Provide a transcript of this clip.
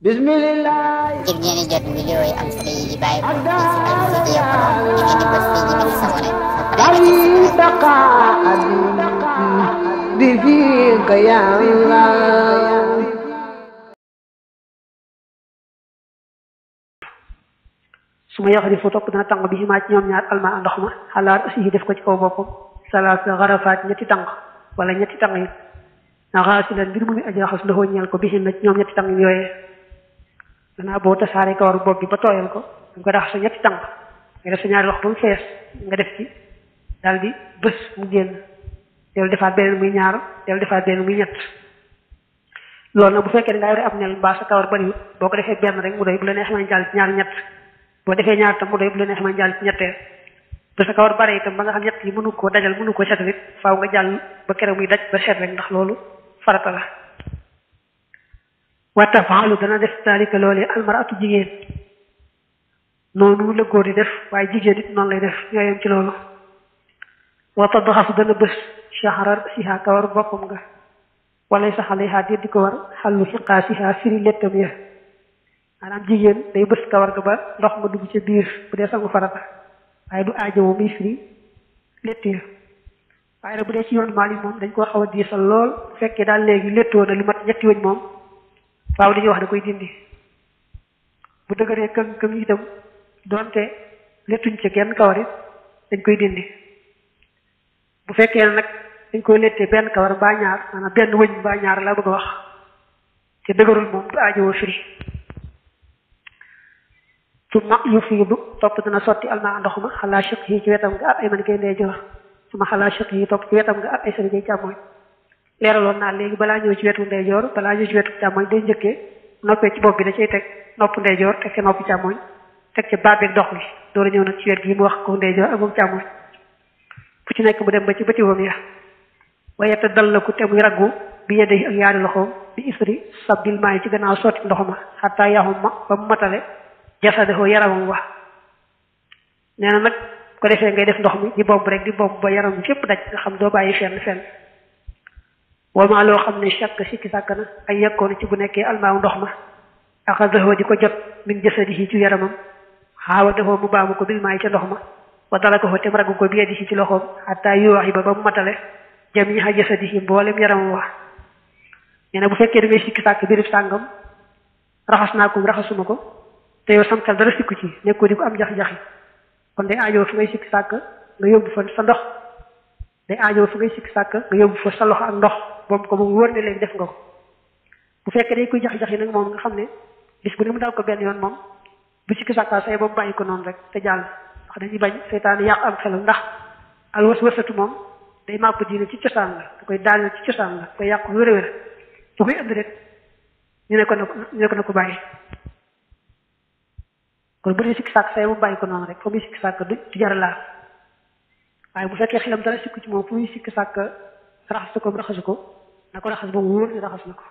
Bismillah. ngir ngeen di jot vidéo yi am solo yi di bàyyi ko fii ci Al Mouridiyyah da ngeen di bës fii ñu bind sabone ba pare suma yaxdi fu topp dana tàng bi ci maaj ñoom ñaar alma ndox ma xalaat aussi def ko ci kaw boppam salaasa xarafaat ñetti tàng wala ñetti tàng yi naxaasilan mbir mu muy aji raxas loxo ñeel ko bi ci ñoom ñetti tàng yooyee danaa boo tasaare kawaru bopp bi ba tooyal ko nga ko raxas sa ñetti tàng nga def sa ñaari loxo ba mu fees nga def ci daal di bës mu génn del defaat beneen muy ñaar del defaat beneen muy ñett loolu nag bu fekkee da ngaa yore ab nel mbaa sa kawar bariwul boo ko defee benn rek mu doy bu la neexee mën a jàll ci ñaar ñett boo defee ñaar tam mu doy bu la neexee mën a jàll ci ñetteel te sa kawar bare itam ba nga xam ñett yi mënu koo dajal mënu koo setal it faaw nga jàll ba keroog muy daj ba seet rek ndax loolu farata la wa tafaalu dana def daalika loolee almaratu jigéen noonu la góor di def waaye jigéen it noonu lay def ñooyam ci loolu wa tadxasu dana bës shahrar siha kawar boppam nga walay sax alayha di ko war xallu xiqaasiha firi lettam ya maanaam jigéen day bës kawar ga ba ndox ma dugg ca biir bu dee sangu farata waaye du aajowo muy firi lett ya waaye nag bu dee ci yoon maali moom dañ koo xaw a diisal lool bu fekkee daal léegi lettoo na lu mat ñetti wëñ moom faaw dañuy wax da koy dindi bu dëgëree këng itam doonte lettuñ ca genn kawar it dañ koy dindi bu fekkee nag dañ koy lettee benn kawar mbaa ñaar maanaam benn wëñ mbaa ñaar laa bëgg a wax te dëgërul moom du aajowoo firi summa yufiidu topp dana sotti almaa ndox ma xalaa chiq yi ci wetam nga ab ay man koy ndeyjoor suma xalaa chiq yi topp ci wetam nga ab ay sari koy càmmooñ leeraloon naa léegi balaa ñëw ci wetu ndeyjoor balaa ñëw ci wetu càmmooñ day njëkkee noppee ci bopp bi da cay teg nopp ndeyjoor teg ca noppi càmmooñ teg ca baat beeg dox bi door a ñëw nag ci wet gi mu wax ko ndeyjoor ak moom càmmooñ fu ci nekk mu dem ba ci bëti wam ya waaye te dal la ku te muy raggu bi yedde ak yaari loxoom bi isri sabbil maay ci gannaaw sotti ndox ma xataa yaxum ma ba mu matale jasadexoo yaramam wax nee na nag ko defee ngay def ndox mi di bomb rek di bomb ba yaram bi fépp daj nga xam doo bàyyi fenn wamaa loo xam ne chaque sikki sàkk na ay yekkoon ci bu nekkee almaaw ndox ma axadaxoo di ko jot min jasadihi ci yaramam xaawa daxoo mu baamu ko bil maay ca ndox ma wa dala ko tem raggu ko bi yadihi ci loxoom xataa yuwaxi ba mu matale jamiiha jasadihi mboolem yaramam wax nee na bu fekkee da ngay sikki sàkk birib sàngam raxas naa ko raxasuma ko te yow samtal dara sikku ci nekkoo di ko am jax-jaxi kon day aajoo fu ngay sikki sàkk nga yóbbu fa sa ndox day aajoo fu ngay sikki sàkk nga yóbbu fa sa loxo ak ndox boobu ko moom wóor ne léegi def nga ko bu fekkee day koy jax-jaxi nag moom nga xam ne bis bu ne mu dal ko benn yoon moom bu sikki sàkka say boobu bàyyi ko noonu rek te jàll ndax dañuy bañ seytaane yàq am xelam ndax al waswasatu moom day màpp diine ci cosaan la da koy daaneel ci cosaan la da koy yàq wér-wér bu koy ënd rek ñu ne ko na ko bàyyi kon bu dee sikki sàkk say mu bàyyi ko noonu rek fa muy sikki sàkk du jar laal waaye bu fekkee xelam dara sikku ci moom fu muy sikki sàkk raxasu ko raxasu ko na ko raxas ba mu wóor ne raxas na ko